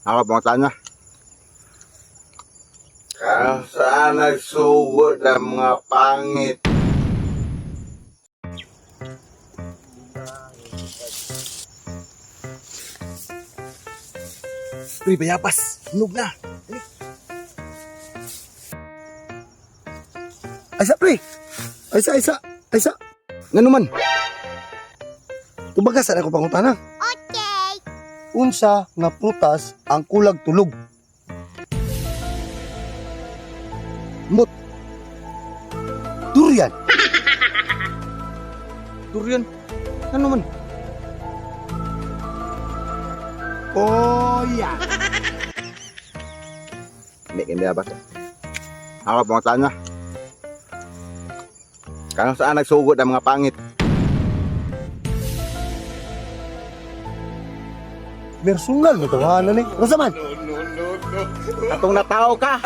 Ako, pangutana. Kung saan nagsugod ang mga pangit? Uy, bayapas. Hinog na. Dali. Ay sa, pre. Ay sa, ay sa, ay sa. Ngano man? Tubaga sa ako pangutana. Okay. Unsa nga prutas ang kulag tulog? Mut. Durian. Durian. Ngano man? Oh, yeah. Hindi, hindi ba? Ako, pangutana. Kung saan nagsugod ang mga pangit? Personal mo tawanan eh. Unsa man? Katong natao ka!